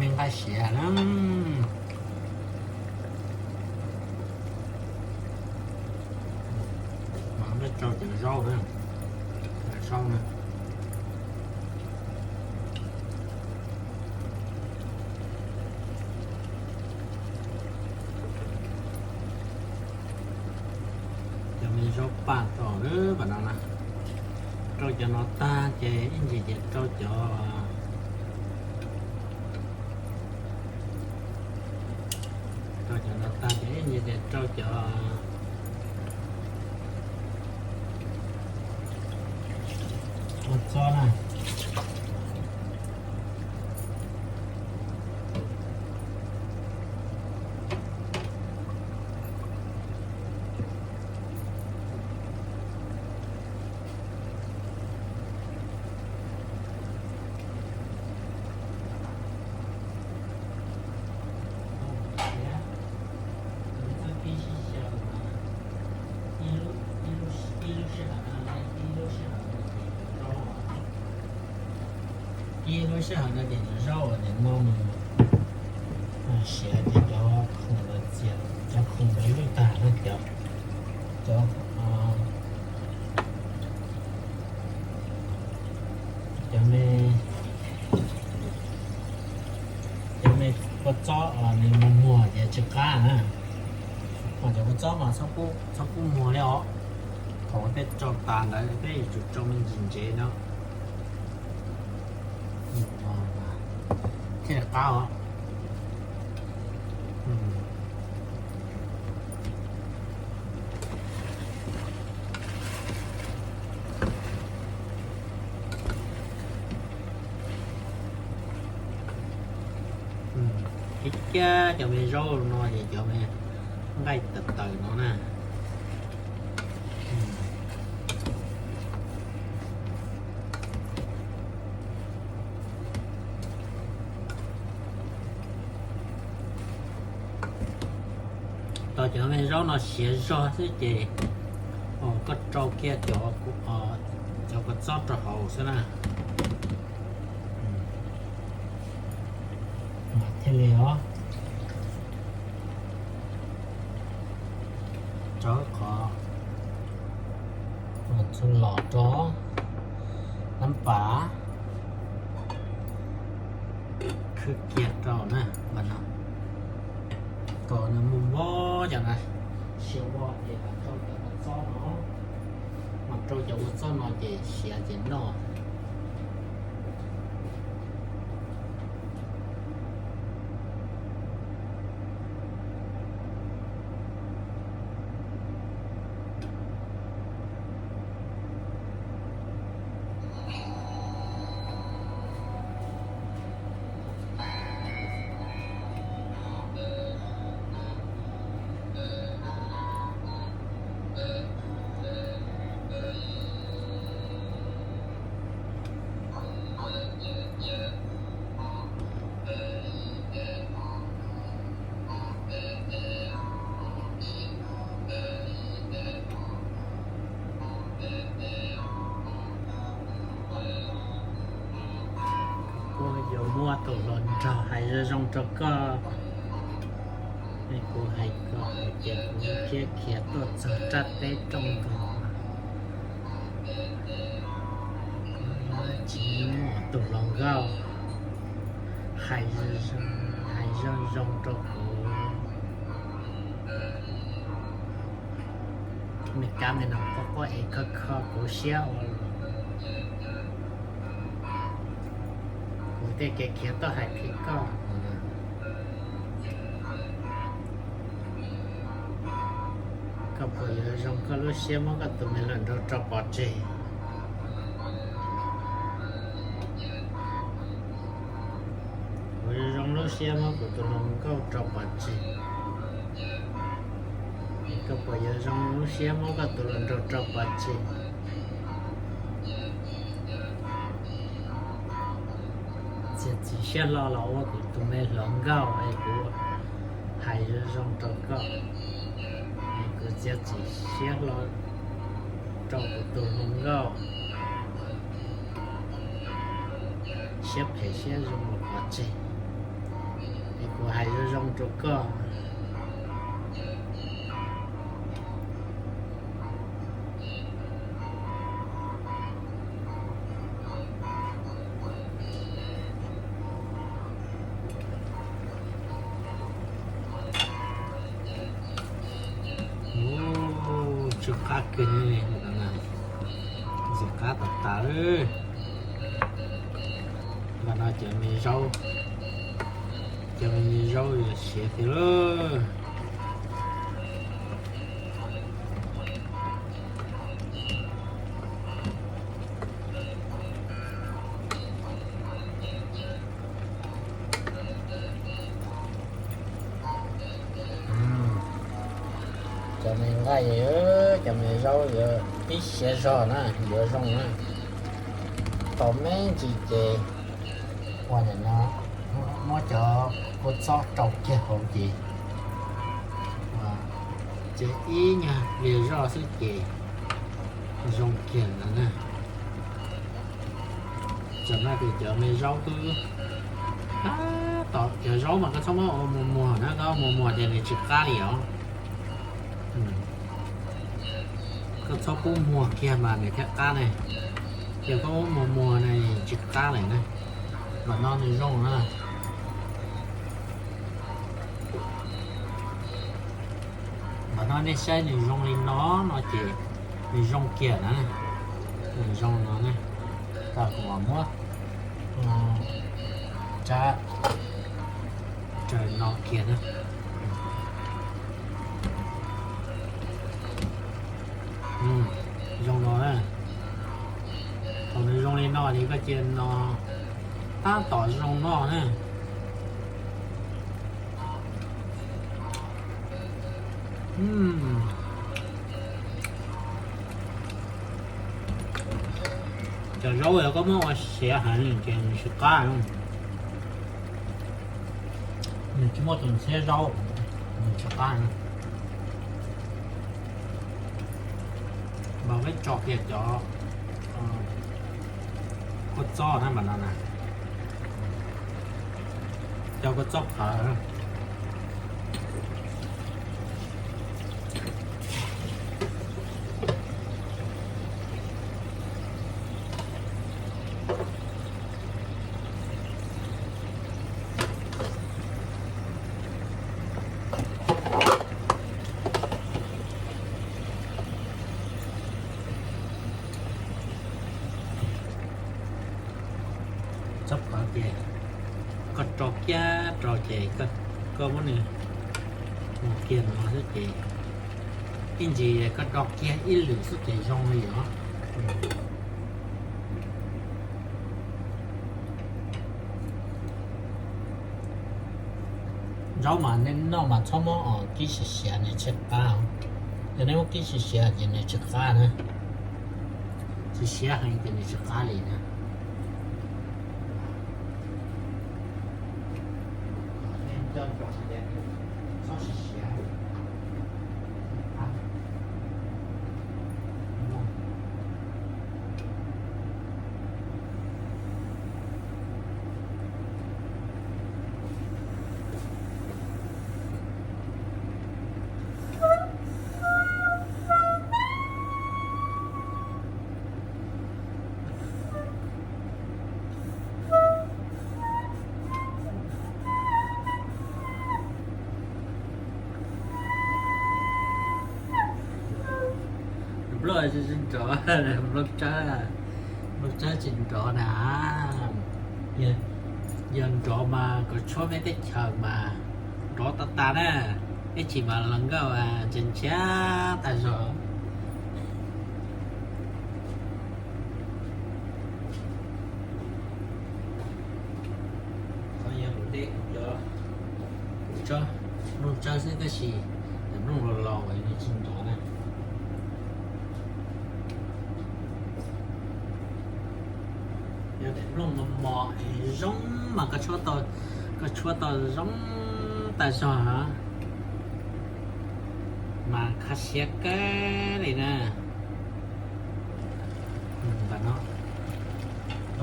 Nqaij siav na. Mas peb rau cov zaub na, cov zaub na. Cov me zaub paj tom lawm pam no na. Rau cov no tag ces ib ntsis ces rau cov, rau cov no tag ces ib ntsis ces rau cov ua txob na. Ib lub sij hawm no ces cov zaub uas nim no nws siav ces cov khoom ntawd txias, cov khoom ntawd lwj tag na, cov, cov, cov me, cov me kua txob uas nws muag muag ces tsis qab na. Mas cov kua txob mas txhob pub muag li os. Thaum peb rau tas ntawd peb yuav tsum rau me ntsis ntsev no thiaj li qab os. Ib kiag cov me zaub no ces cov me nqaij tawm tawm no na. Tau cov me zaub no siav zog xwb ces koj rau kiag cov, cov kua txob rau hauv xwb na. Mas thiaj li os. Rau qhov txhua los rau nab pas khwb kiag rau na, mas no kom nws mus npob cov na, siav ua ces rau cov kua txob no, mas rau cov kua txob no ces siav ces noj. Kuv yuav muab tus hluas nraug hais zoo zoo rau koj. Kuv hais koj hais tias kuv khiav khiav tuaj txog raj teb rooj nkaus, tsis muaj tus hluas nkauj hais, hais zoo zoo rau kuv. Me kab me noog quaj quaj es kho kho kuv siab ua luaj. Kuv tej kev khiav tuaj hais qhia koj. Koj puas yuav zoo koj lub siab muab koj tus me hluas nraug rau pov tseg? Kuv zoo lub siab muab kuv tus hluas nkauj rau pov tseg. Koj puas yuav zoo lub siab muab koj tus hluas nraug rau pov tseg? Txiav txim siab hlo los ua kuv tus me hluas nkauj es kuv hais zoo zoo rau koj. Kuv txiav txim siab hlo rau kuv tus hluas nkauj. Siab phem siab zoo los pov tseg. Kuv hais zoo zoo rau koj. Ntxim qab kawg, ntxim qab tas tas lawm. Mas no cov me zaub, cov me zaub yuav siav tiag lawm. Cov me nqaij, cov me zaub yuav pib siav zog na, yuav zoo na. Tau me ntsis ces ua ntawm no, muab cov kua txob rau kiag hauv ces, ces ib nyuag pliag zoj xwb ces zoo kiag ntawd na. Tam no ces cov me zaub twb, tab tom cov zaub mas koj txhob muab ua muag muag na, koj muag muag ces nws tsis qab li os. Koj txhob pub muag kiag mas nws thiaj qab ne. Ces koj muab muag muag ne tsis qab lawm na. Npaum no nws zoo na. Npaum no nej saib nws zoo li no no ces nws zoo kiag na. Nws zoo no ne. Tau kuv mam muab tsab raws no kiag na. Zoo no na. Thaum nws zoo li no ces koj cia no tab tom zoo no na. Cov zaub yog koj muab ua siav heev ces nws tsis qab. Nws tsis muaj tus ntxhiab zaub, nws tsis qab. Mas peb tso kiag cov kua txob na, mas no na, cov kua txob qhawv. Txhob qhov ces koj rau kiag rau ces koj muab nws mus kiag no xwb ces ib ntsis koj do kiag ib lwm xwb ces zoo li os. Zaub mas nej noj mas txhob muab os kib siav siav nws tsis qab. Yog nej muab kib siav siav ces nws tsis qab na. Tsis siav heev ces nws tsis qab li na. Nplooj tsis nrov, nplooj tsawb, nplooj tsawb tsis nrov na. Yog nrov mas kom tshuab peb teb chaws mas nrov tas tas na. Ib chim mas los nkauj ntsia ntsia tas zog. Qhov yog lus dej kuv cov tsob nplooj tsawb xwb tab sis daim nplooj los los nws tsis nrov na. Yog daim nplooj mos mos es zoo mas koj tshuab tau zoo tas zog mas kho siab kawg li na. Npaum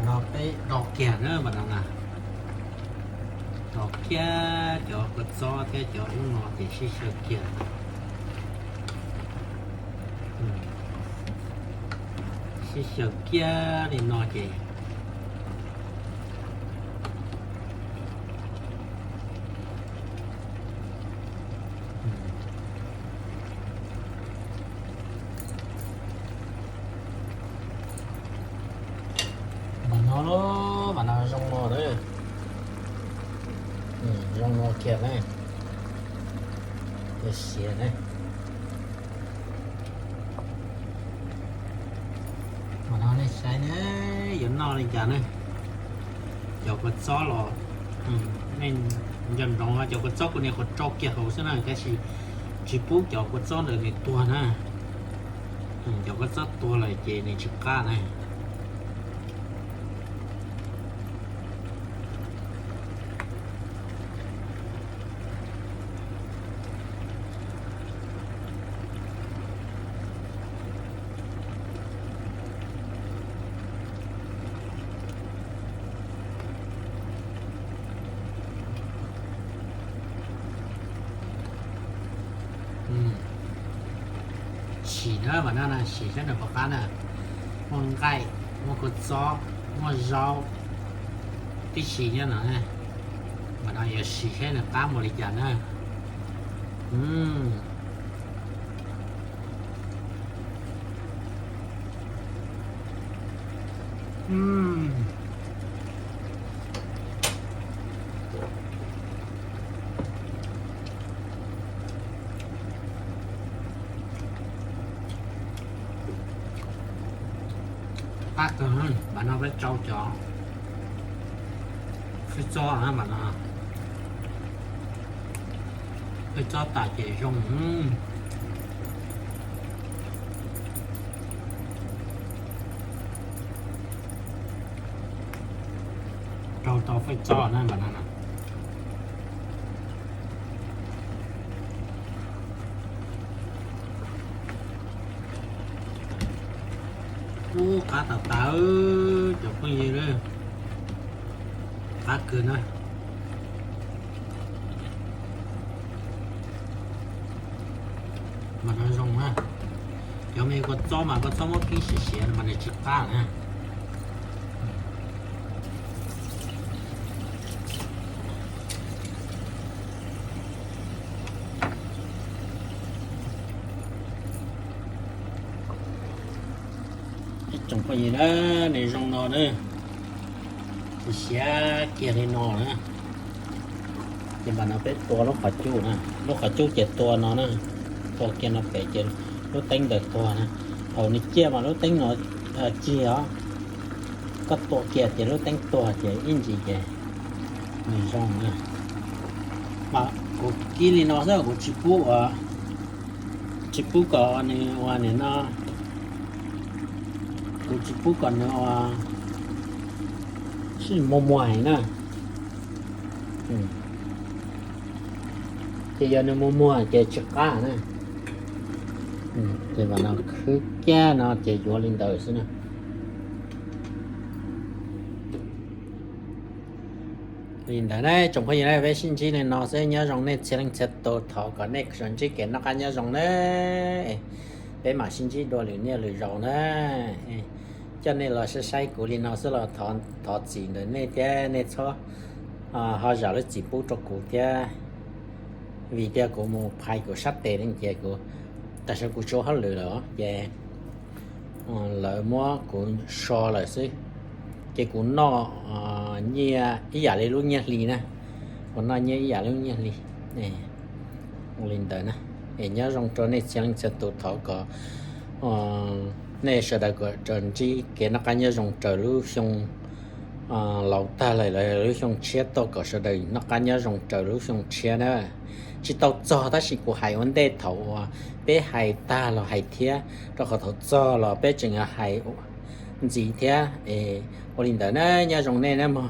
no peb do kiag na, npaum no na. Tso kiag cov kua txob thiab cov ub no ces sib xyaw kiag. Sib xyaw kiag li no ces mas no, mas no zoo no lawm. Zoo no kiag na. Siav na. Mas no nej saib ne, yuav noj li cas ne? Cov kua txob los, nej nco ntsoov cov kua txob kuv niam qhuav rau kiag hauv xwb na, tab sis tsis pub cov kua txob ntawd nws tuag na. Cov kua txob tuag lawm ces nws tsis qab na. Sim na, mas no na, sim saib nws puas qab na. Muaj nqaij, muaj kua txob, muaj zaub tib si nyob no. Mas no yuav sim saib nws qab mus li cas na. Qab kawg, mas no peb rau cov fij txob na, mas no fij txob tas ces zoo. Rau tau fij txob na, mas no. Ub, qab tas tas, cov phooj ywg, qab kawg na. Mas no zoo na. Cov me kua txob mas kua txob muab kib siav siav mas nws tsis qab na. Ib tsoom phooj ywg na, nws zoo no na, siav kiag li no na. Ces mas no peb tua lub qhov cub na, lub qhov cub ces tua no na, tua kiag no pem ces lub teeb ntawd tuag na. Thaum nws ciaj mas lub teeb no cig os, koj tua kiag ces lub teeb tuag ces ib ntsis ces nws zoo na. Mas kuv kib li no xwb, kuv tsis pub ua, tsis pub kom nws ua nws no, kuv tsis pub kom nws ua, sib muag muag heev na. Ces yog nws muag muag ces tsis qab na. Ces mas no khwb kiag no ces yuav li ntawd xwb na. Li ntawd na tsoom phooj ywg na, peb sib ntsib li no xwb, nyob zoo nej txhia leej txhia tus, thov kom nej sawv ntsib kev noj qab nyob zoo na. Peb mam sib ntsib dua lwm niaj lwm zaus na. Coj nej los saib saib kuv li no xwb los thov txim ntawm nej thiab, nej txhob ho zam lub txim pub rau kuv thiab. Vim tias kuv mus phais kuv sab tes ne ces kuv, tam sim no kuv tsis ua hauj lwm lawm ces lawv muab kuv so lawm xwb. Ces kuv noj nyiaj ib yam li lub nyiaj hli na, kuv noj nyiaj ib yam li lub nyiaj hli. Ua li ntawd na, es nyob zoo rau nej txhia leej txhia tus, thov kom nej sawv daws kom raws ntsib kev noj qab nyob zoo raws lub xyoo laus tag lawm los lub xyoo tshiab tuaj, kom sawv daws noj qab nyob zoo raws lub xyoo tshiab na. Tsis tau txog tab sis kuv hais ua ntej thaum uas peb hais tag los hais thiab, rau qhov thaum txog los peb tseem hais ntxiv thiab. Es ua li ntawd na, nyob zoo nej na mog.